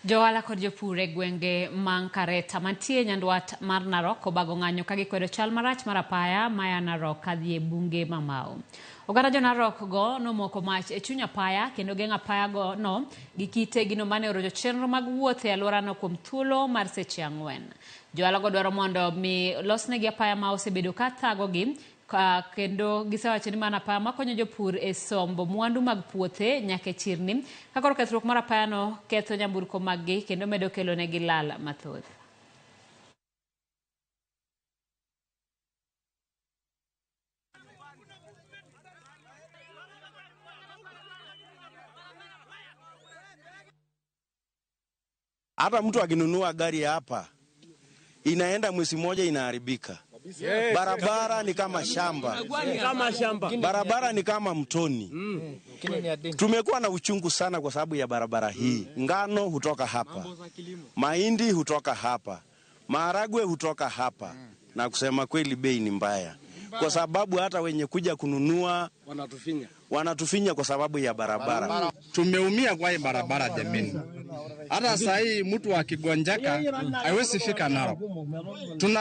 Johala kod jopur e gwenge ma Kareta mantie nyandwat mar Narok obago ng'anyo ka gikwedo chal marach mar apaya maya Narok kadhi e bunge ma Mau. Oganda jo Narok go nomoko mach e chuny apaya kendo geng'o apaya go no gi kite gino mane orocho chenro mag wuoth e alworano kuom thuolo mar seche 4. Johala go dwaro mondo mi losnegi apaya ma osebedo ka thagogi kendo gisewacho ni mano apaya makonyo jopur e sombo mwandu mag puothe nyaka e chirni ka koro kethruok mar apayano ketho nyamburko maggi kendo medo kelo negi lal mathoth. Hata mtu akinunua gari hapa inaenda mwezi moja inaharibika. Barabara ni kama shamba, barabara ni kama mtoni. Tumekuwa na uchungu sana kwa sababu ya barabara hii. Ngano hutoka hapa, mahindi hutoka hapa, maharagwe hutoka hapa, na kusema kweli bei ni mbaya, kwa sababu hata wenye kuja kununua wanatufinya kwa sababu ya barabara. Tumeumia kwa hii barabara jameni. Hata saa hii mtu akigonjeka haiwezi fika Narok. Tuna